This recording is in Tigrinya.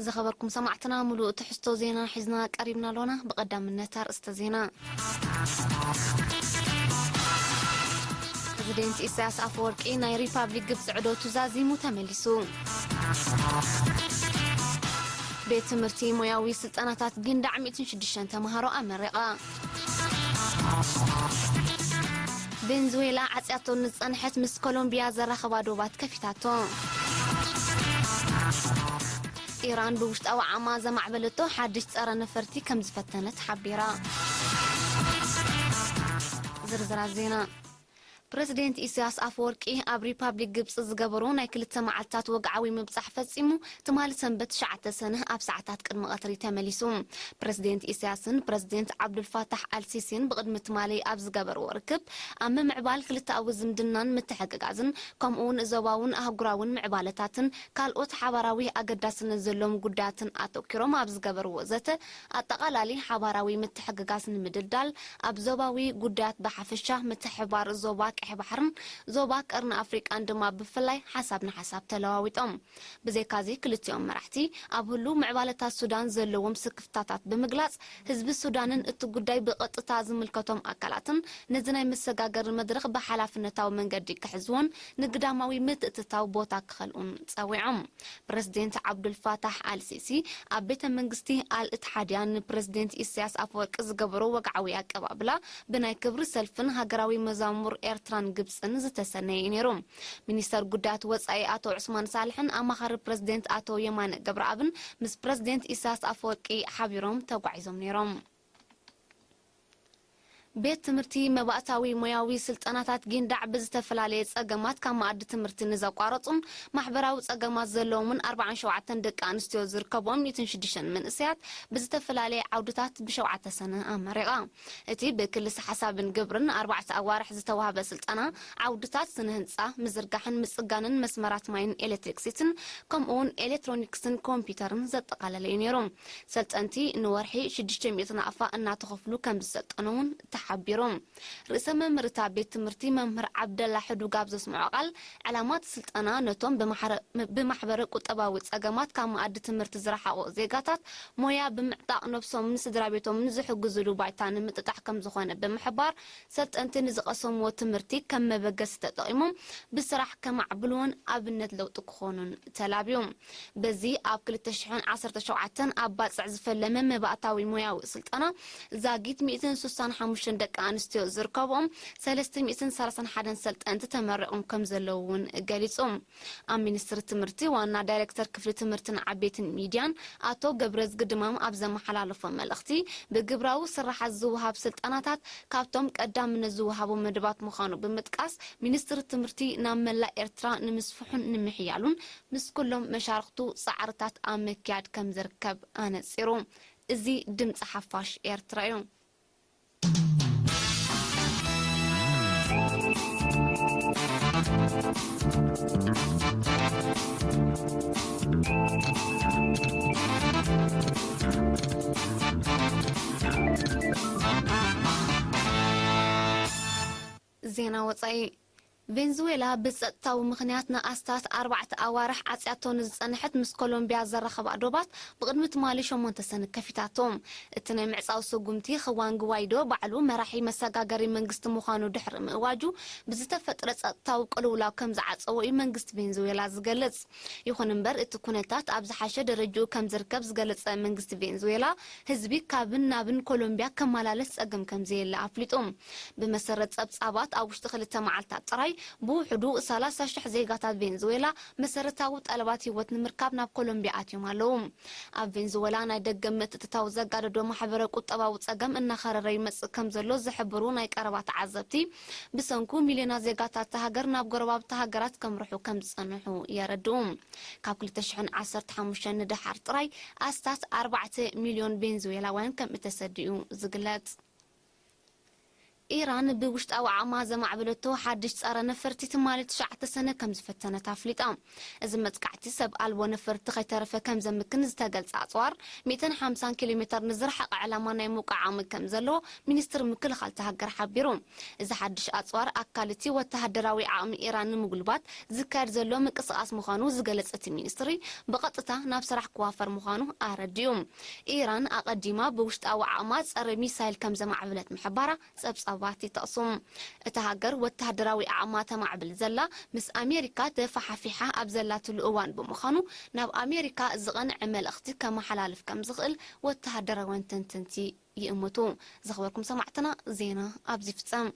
ዝኸበርኩም ሰማዕትና፣ ሙሉእ ትሕዝቶ ዜና ሒዝና ቀሪብና ኣሎና። ብቐዳምነት ኣርእስተ ዜና። ፕረዚደንት ኢሳያስ ኣፈወርቂ ናይ ሪፓብሊክ ግብፂ ዕዶቱ ዛዚሙ ተመሊሱ። ቤት ትምህርቲ ሞያዊ ስልጠናታት ጊንዳዕ ሚእትን ሽዱሽተን ተምሃሮ ኣመረቐ። ቬንዙዌላ ዓጽያቶ ንዝጸንሐት ምስ ኮሎምቢያ ዘራኽባ ዶባት ከፊታቶ። ኢራን ብውሽጣዊ ዓማ ዘማዕበለቶ ሓድሽ ጸረ ነፈርቲ ከም ዝፈተነት ሓቢራ። ዝርዝራት ዜና። ፕረዚደንት ኢሳያስ ኣፈወርቂ ኣብ ሪፓብሊክ ግብጺ ዝገበሮ ናይ ክልተ መዓልታት ወግዓዊ ምብጻሕ ፈጺሙ፣ ትማሊ ሰንበት ትሽዓተ ሰነ ኣብ ሰዓታት ቅድሚ ቀትሪ ተመሊሱ። ፕረዚደንት ኢሳያስን ፕረዚደንት ዓብዱልፋታሕ ኣልሲሲን ብቕድሚ ትማሊ ኣብ ዝገበርዎ ርክብ፣ ኣብ ምምዕባል ክልተኣዊ ዝምድናን ምትሕግጋዝን፣ ከምኡውን ዞባውን ኣህጉራውን ምዕባለታትን ካልኦት ሓባራዊ ኣገዳስነት ዘለዎም ጉዳያትን ኣተኲሮም ኣብ ዝገበርዎ ዘተ፣ ኣጠቓላሊ ሓባራዊ ምትሕግጋዝ ንምድልዳል፣ ኣብ ዞባዊ ጉዳያት ብሓፈሻ፣ ምትሕብባር ዞባ ቀይሕ ባሕርን ዞባ ቀርኒ ኣፍሪቃን ድማ ብፍላይ ሓሳብ ንሓሳብ ተለዋዊጦም። ብዘይካዚ፣ ክልቲኦም መራሕቲ ኣብ ህሉው ምዕባለታት ሱዳን ዘለዎም ስክፍታታት ብምግላጽ፣ ህዝቢ ሱዳንን እቲ ጉዳይ ብቐጥታ ዝምልከቶም ኣካላትን ነዚ ናይ መሰጋገሪ መድረኽ ብሓላፍነታዊ መንገዲ ክሕዝዎን ንግዳማዊ ምትእትታው ቦታ ክኸልኡን ጸዊዖም። ፕረዚደንት ዓብዱልፋታሕ ኣልሲሲ ኣብ ቤተ መንግስቲ ኣል እትሓድያ ንፕረዚደንት ኢሳያስ ኣፈወርቂ ዝገበሮ ወግዓዊ ኣቀባብላ ብናይ ክብሪ ሰልፍን ሃገራዊ መዛሙር ኤርትራን ግብጽን ዝተሰነየ እዩ ነይሩ። ሚኒስተር ጉዳያት ወጻኢ ኣቶ ዑስማን ሳልሕን ኣማኻሪ ፕረዚደንት ኣቶ የማነ ገብረኣብን ምስ ፕረዚደንት ኢሳያስ ኣፈወርቂ ሓቢሮም ተጓዒዞም ነይሮም። ቤት ትምህርቲ መባእታዊ ሞያዊ ስልጠናታት ጊንዳዕ ብዝተፈላለየ ጸገማት ካብ መኣዲ ትምህርቲ ንዘቋረጹን ማሕበራዊ ጸገማት ዘለዎምን ኣርባዓን ሸውዓተን ደቂ ኣንስትዮ ዝርከብኦም ሚእትን ሽዱሽተን መንእሰያት ብዝተፈላለየ ዓውድታት ብሸውዓተ ሰነ ኣመሪቓ። እቲ ብክልሲ ሓሳብን ግብርን ኣርባዕተ ኣዋርሕ ዝተዋህበ ስልጠና ዓውድታት ስነ ህንጻ፣ ምዝርጋሕን ምጽጋንን መስመራት ማይን ኤሌክትሪክሲቲን፣ ከምኡውን ኤሌክትሮኒክስን ኮምፒውተርን ዘጠቓለለ እዩ ነይሩ። ሰልጠንቲ ንወርሒ ሽዱሽተ ሚእቲ ናቕፋ እናተኸፍሉ ከም ዝሰልጠኑ እውን ተሓቢሩ። ርእሰ መምህርታ ቤት ትምህርቲ መምህር ዓብደላ ሕዱግ ኣብ ዘስምዖ ቃል፣ ዕላማ እቲ ስልጠና ነቶም ብማሕረ-፣ ብማሕበረ ቁጠባዊ ጸገማት ካብ መኣዲ ትምህርቲ ዝረሓቑ ዜጋታት ሞያ ብምዕጣቕ ነብሶምን ስድራ ቤቶምን ዝሕግዙሉ ባይታ ንምጥጣሕ ከም ዝኾነ ብምሕባር፣ ሰልጠንቲ ንዝቐሰምዎ ትምህርቲ ከም መበገሲ ተጠቒሞም ብስራሕ ከማዕብልዎን ኣብነት ለውጢ ክኾኑን ተላብዩ። በዚ ኣብ ክልተ ሽሕን ዓሰርተ ሸውዓተን ኣብ ባጽዕ ዝፈለመ መባእታዊ ሞያዊ ስልጠና ዛጊት ሚእትን ስሳን ሓሙሽተን ደቂ ኣንስትዮ ዝርከብኦም ሰለስተ ሚእትን ሰላሳን ሓደን ሰልጠንቲ ተመሪቖም ከም ዘለዉ እውን ገሊጹ። ኣብ ሚኒስትሪ ትምህርቲ ዋና ዳይሬክተር ክፍሊ ትምህርትን ዓበይትን ሚድያን ኣቶ ገብረዝጊ ድማም ኣብ ዘመሓላለፎ መልእኽቲ፣ ብግብራዊ ስራሓት ዝወሃብ ስልጠናታት ካብቶም ቀዳምነት ዝወሃቦ መደባት ምዃኑ ብምጥቃስ፣ ሚኒስትሪ ትምህርቲ ናብ መላእ ኤርትራ ንምስፍሑን ንምሕያሉን ምስ ኩሎም መሻርኽቱ ጻዕርታት ኣብ ምክያድ ከም ዝርከብ ኣነጺሩ። እዚ ድምጺ ሓፋሽ ኤርትራ እዩ። ዜና ወጻኢ። ቬንዙዌላ ብጸጥታዊ ምኽንያት ንኣስታት ኣርባዕተ ኣዋርሕ ዓጽያቶ ንዝጸንሐት ምስ ኮሎምቢያ ዘራኽባ ዶባት ብቕድሚ ትማሊ ሸሞንተ ሰነ ከፊታቶ። እቲ ናይ ምዕጻው ስጉምቲ፣ ኹዋን ጉዋይዶ ባዕሉ መራሒ መሰጋገሪ መንግስቲ ምዃኑ ድሕሪ ምእዋጁ፣ ብዝተፈጥረ ጸጥታዊ ቅልውላው ከም ዝዓጸዎ እዩ መንግስቲ ቬንዙዌላ ዝገልጽ። ይኹን እምበር፣ እቲ ኩነታት ኣብ ዝሓሸ ደረጃኡ ከም ዝርከብ ዝገለጸ መንግስቲ ቬንዙዌላ፣ ህዝቢ ካብን ናብን ኮሎምቢያ ከመላለስ ጸገም ከም ዘየለ ኣፍሊጡ። ብመሰረት ጸብጻባት፣ ኣብ ውሽጢ ክልተ መዓልታት ጥራይ ብውሕዱ ሰላሳ ሽሕ ዜጋታት ቬንዙዌላ መሰረታዊ ጠለባት ህይወት ንምርካብ ናብ ኮሎምቢያ ኣትዮም ኣለዉ። ኣብ ቬንዙዌላ ናይ ደገ ምትእትታው ዘጋደዶ ማሕበረ ቁጠባዊ ጸገም እናኸረረ ይመጽእ ከም ዘሎ ዝሕብሩ ናይ ቀረባ ተዓዘብቲ፣ ብሰንኩ ሚልዮናት ዜጋታት እታ ሃገር ናብ ጎረባብቲ ሃገራት ከምርሑ ከም ዝጸንሑ የረድኡ። ካብ ክልተ ሽሕን ዓሰርተ ሓሙሽተን ንደሓር ጥራይ ኣስታት ኣርባዕተ ሚልዮን ቬንዙዌላውያን ከም እተሰድኡ ዝግለጽ። ኢራን ብውሽጣዊ ዓቕማ ዘማዕበለቶ ሓድሽ ጸረ ነፈርቲ ትማሊ ትሽዓተ ሰነ ከም ዝፈተነት ኣፍሊጣ። እዚ መጥቃዕቲ ሰብ ኣልቦ ነፈርቲ ከይተረፈ ከም ዘምክን ዝተገልጸ ኣጽዋር፣ ሚእትን ሓምሳን ኪሎ ሜተር ንዝረሓቐ ዕላማ ናይ ምውቃዕ ዓቕሚ ከም ዘለዎ ሚኒስትሪ ምክልኻል እታ ሃገር ሓቢሩ። እዚ ሓድሽ ኣጽዋር ኣካል እቲ ወተሃደራዊ ዓቕሚ ኢራን ንምጉልባት ዝካየድ ዘሎ ምንቅስቓስ ምዃኑ ዝገለጸ እቲ ሚኒስትሪ፣ ብቐጥታ ናብ ስራሕ ክዋፈር ምዃኑ ኣረዲኡ። ኢራን ኣቐዲማ ብውሽጣዊ ዓቕማ ጸረ ሚሳይል ከም ዘማዕበለት ምሕባራ ጸብጻባት ይጠቕሱ። እታ ሃገር ወተሃደራዊ ዓቕማ ተማዕብል ዘላ፣ ምስ ኣሜሪካ ተፈሓፊሓ ኣብ ዘላትሉ እዋን ብምዃኑ፣ ናብ ኣሜሪካ ዝቐንዐ መልእኽቲ ከመሓላልፍ ከም ዝኽእል ወተሃደራውያን ተንተንቲ ይእምቱ። ዝኸበርኩም ሰማዕትና፣ ዜና ኣብዚ ይፍጸም።